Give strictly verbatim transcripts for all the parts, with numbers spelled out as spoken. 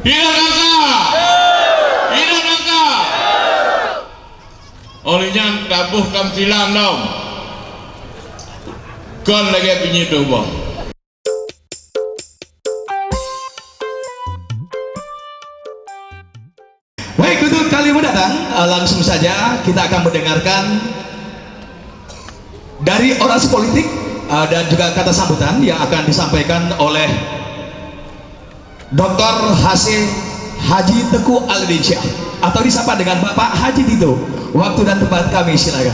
Hidup Nangka! Hidup Nangka! Óh lheueh nyan taboh tamsilan lom. Kon lagèe peunyitoh boh. Baik, untuk kali mendatang, eh, langsung saja kita akan mendengarkan dari orasi politik, eh, dan juga kata sambutan yang akan disampaikan oleh doktor Hasyim Haji Teungku Alidin Syah, atau disapa dengan Bapak Haji Tito. Waktu dan tempat kami silakan.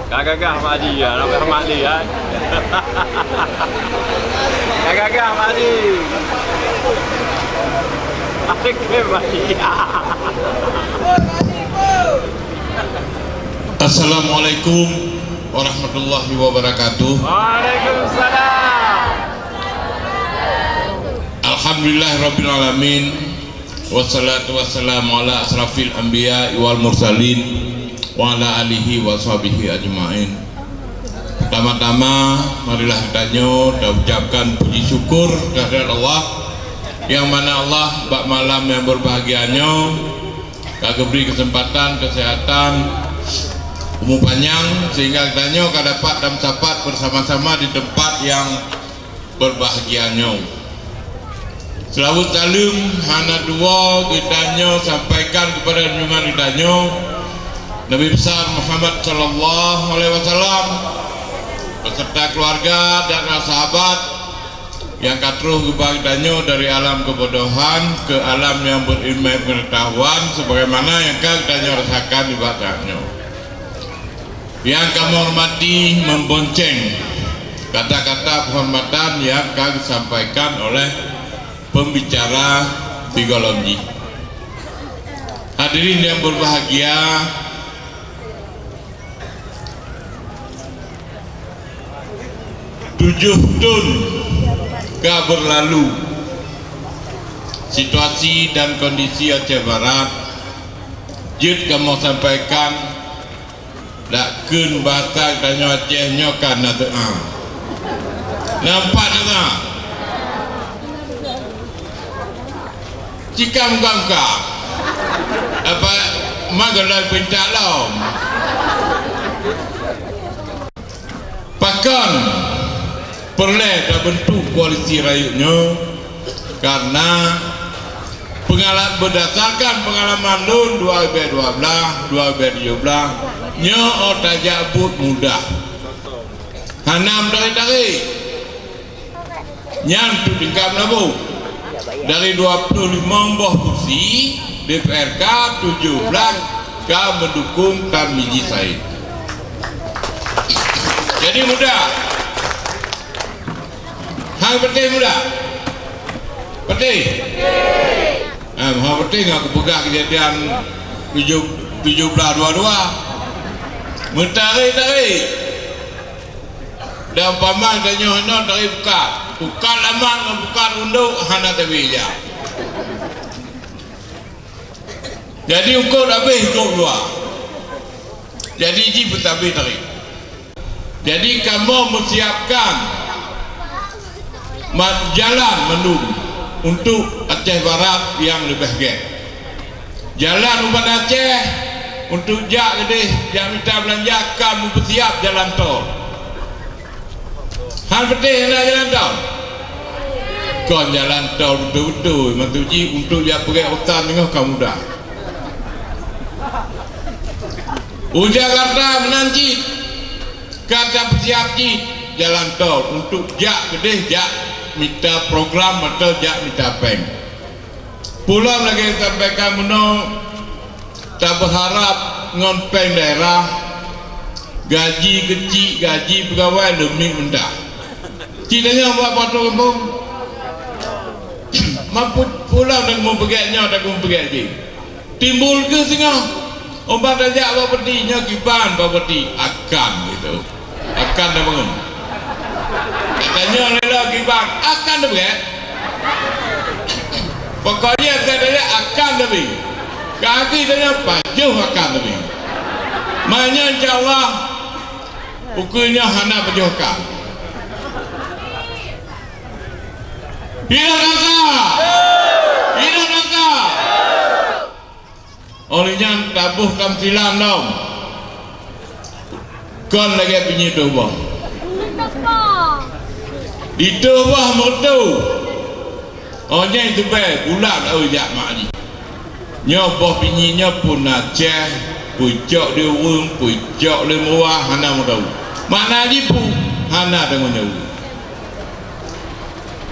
Ka gagah Mak Haji, ya, nak Mak Haji, ya. Ka gagah Mak Haji. Oke, Mak Haji. Assalamualaikum warahmatullahi wabarakatuh. Waalaikumsalam. Alhamdulillahirabbil alamin. Wassalatu wassalamu ala asrafil anbiya wal mursalin wa ala alihi wa sahbihi ajmain. Pertama-tama, marilah geutanyoe taucapkan puji syukur kehadrat Allah, nyang mana Allah bak malam nyang berbahagia nyoe ka geubri keuseumpatan, keuseuhatan, umu panyang, sehingga geutanyoe ka dapat dan meusapat bersama-sama di tempat nyang berbahagia nyoe. Seulaweuet saleuem hana tuwoe geutanyoe sampaikan keupada junjungan geutanyoe, Nabi Besar Muhammad sallallahu alaihi wasallam, beserta keluarga dan sahabat nyang ka troh geuba geutanyoe dari alam keubodohan keu alam nyang beriman pengetahuan, sebagaimana nyang ka geutanyoe rasakan nibak saat nyoe. Nyang kamoe hormati, membonceng kata-kata penghormatan nyang ka disampaikan oleh pembicara sigohlom jih. Hadirin yang berbahagia, tujoh thon ka berlalu, situasi dan kondisi Aceh Barat jeuet kamoe sampaikan. Dak kheun basa tanyoe Aceh nyoe ka na teuang. Nampak na teuang? Cikam gam ka. Apa ma golom pinta lom? Pakon peureulèe tabentuk koalisi rayeuk nyoe? Karena pengala-, berdasarkan pengalaman lôn dua ribèe dua blah, dua ribèe tujoh blah, nyoe ôh tajak buet mudah. Hana meutarek-tarek. Nyan tu tingkat meulaboh. Dari dua puluh limong boh kursi D P R K, tujoh blah ka meudukung Tarmizi Said. Jadi mudah. Hai, beutôi muda? Beutôi? Eh, ha, beutôi ngon kupeugah keujadian tujoh, tujoh blah dua dua. Meutarek-tarek. Dan umpama tanyoe hinoe tarek pukat. Pukat lamak ngon pukat rundok hana tabri jak. Jadi ukot habéh gob luwa. Jadi jih beutabé tarek. Jadi kamoe meusiapkan ma-, jalan mandum untuk Aceh Barat nyang leubeh gét. Jalan u Banda Aceh untuk jak keudeh, jak mita beulanja ka meupeusiap jalan tol. Han beutôi na jalan tol? Kon jalan tol beutôi-beutôi, maksud jih untuk jak peugét utan teungoh ka mudah. U Jakarta meunan cit ka tapeusiap cit jalan tol untuk jak keudeh jak mita program atau jak mita péng. Peue lom lagèe sampaikan bunoe, tabeuharap ngon péng daerah, gaji keuchik, gaji peugawai leumit meudah. Cit tanyoe bak patroh gampông. Mampu peue lom dan meupeugèt nyoe, dan meupeugèt jih. Timbul keu singoh. Umpama tajak bak peuti, nyoe kiban bak peuti, akan gitu. Akan dah bangun. Tanyoe lé lom kiban, akan dah beuet. Pokoknya saya tanya akan dah bi. Kaki tanya pajoh akan dah bi. Makanya insya Allah ukeue nyoe hana pajoh ka. Hidup rasa! Hidup rasa! Óh lheueh nyan taboh tamsilan lom. Kon lagée pinyueng boh. Ditoh boh meutu. Óh nyan teubée bulat oi jak mak jih. Nyoe boh pinyueng nyoe pun na ceh, peucok di ureuëng, peucok lé meuwah hana meudau. Makna jih pun hana deungon nyoe.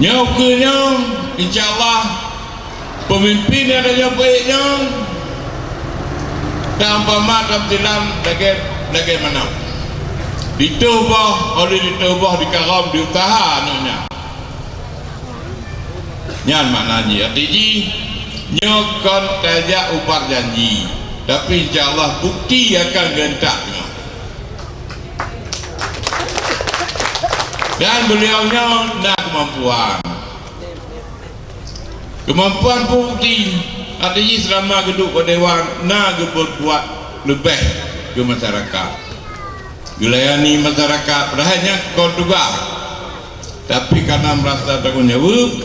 Nyoe ukeue nyoe, insya Allah, peumimpin nyang tanyoe peuék nyoe, ta umpama tamsilan lagée, lagée manok. Ditoh boh, oleh ditoh boh, dikarôm, diusaha aneuk nyan. Nyan makna jih. Arti jih, nyoe kon tajak ubat janji, tapi insya Allah bukti akan geutak nyoe. Dan beliau nyoe na keumampuan. Keumampuan bukti, arti jih seulama geuduek bak dewan na geubuet-buet leubeh keu masyarakat. Geulayani masyarakat, padahai nyan kon tugaih. Tapi karena merasa tanggung jaweueb,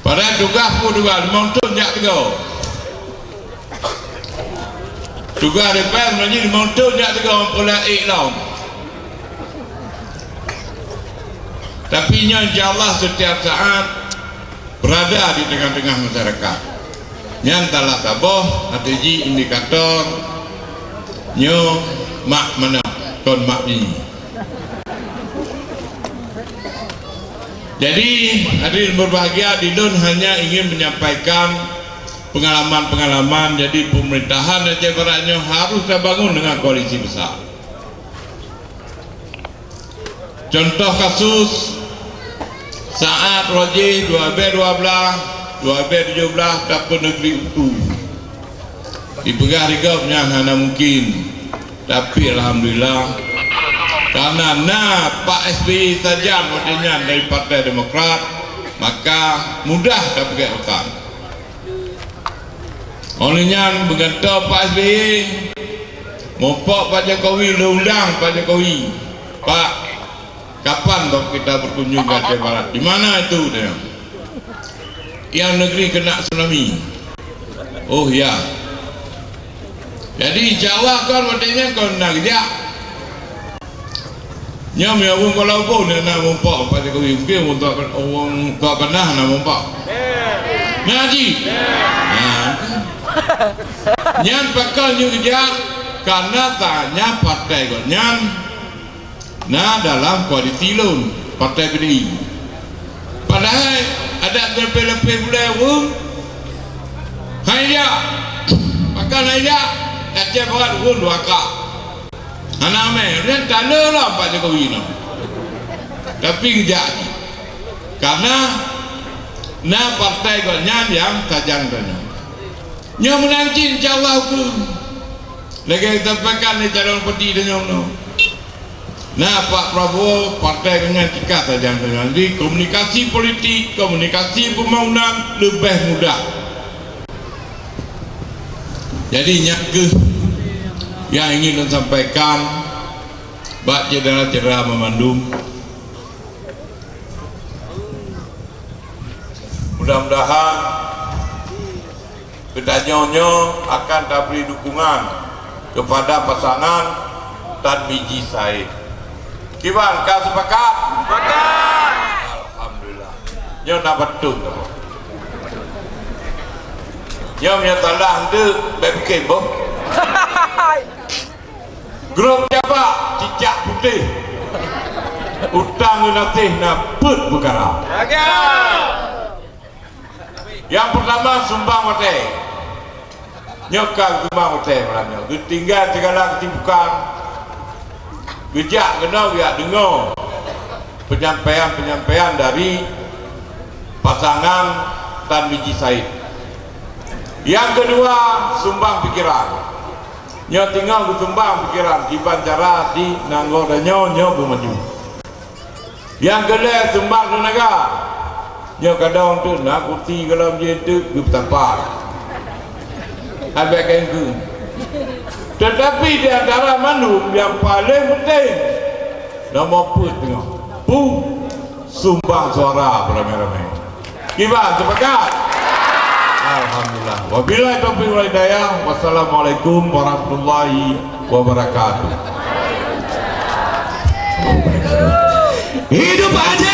padahai tugaih peue tugaih, limong thon jak tiga. Tugaih D P R meunyoe limong thon jak tiga, pula ék lom. Tapi nyoe insya Allah setiap saat berada di tengah-tengah masyarakat. Nyan salah saboh, arti jih indikator nyoe mak manok, kon mak bini. Jadi, hadirin berbahagia, di lôn hanya ingin menyampaikan pengalaman-pengalaman. Jadi, pemerintahan Aceh Barat nyoe harus tabangun dengan koalisi besar. Contoh kasus, saat roh jih dua abée dua blaih, dua abée tujoh blaih, tapeuneugri utu. Dipeugah di gob nyan hana mungkin. Tapi alhamdulillah, karena na Pak S B Y sajan watée nyan dari Partai Demokrat, maka mudah tapeugét utan. Óh lheueh nyan, meugantoe Pak S B Y, muphom Pak Jokowi, lôn undang Pak Jokowi, "Pak, kapan toh kita berkunjung ke Aceh Barat?" "Di mana itu?" dia. "Yang negeri kena tsunami." "Oh ya." Jadi, insya Allah kon watée nyan kon na geujak. Nyoe meunyoe ureuëng Kuala Lumpur na, na muphom Pak Jokowi, mungkin ureuëng Tuak, ureuëng Tuak Peunah na muphom. Na jih? Na. Nyan pakon nyoe geujak, karena tanya partai gobnyan na dalam koalisi lôn, partai P D I. Padahai adak leupie-leupie bulée ureuëng hai jak, pakon hai jak, Aceh Barat ureuëng dua kah. Hana mé, nyan talo lah Pak Jokowi nyoe. Tapi geujak jih. Karena na partai gobnyan nyang tajang tanyoe. Nyoe meunan cit, insya Allah, ukeue. Lagée geusampaikan lé calon bupati tanyoe nyoe. Na Pak Prabowo, partai gobnyan tika tajang tanyoe. Jadi, komunikasi politik, komunikasi pembangunan leubeh mudah. Jadi, nyan kheueh nyang ingin lôn sampaikan bak syedara-syedara banmandum. Mudah-mudahan geutanyoe nyoe akan tabri dukungan kepada pasangan Tan Miji Said. Kiban ka sepakat? Sepakat. Alhamdulillah. Nyoe na beutôi. Nyoe meunyoe salah enteuk, bèk pike boh. Grup jabat cicak putéh. Utang geunaséh na peuet peukara. Nyang peurtama, sumbang watèe. Nyoe ka geusumbang watèe malam nyoe. Geutinggai sigala keusibukan. Geujak keunoe geujak deungoe penyampaian-penyampaian dari pasangan Tan Miji Said. Nyang keudua, sumbang pikeran. Nyoe teungoh geusumbang pikeran kiban cara di nanggroe tanyoe nyoe beumaju. Nyang keulhèe, sumbang teunaga. Nyoe kadang teuk na kusi gohlom jih teuk geupeutampa. Abéh keu Tetapi di antara mandum yang paling penting, nomor peuet teungoh, peue? Sumbang suara beramai-ramai. Kiban, sepakat? Alhamdulillah. Wabillahi taufiq wal hidayah. Wassalamualaikum warahmatullahi wabarakatuh. Hidup Haji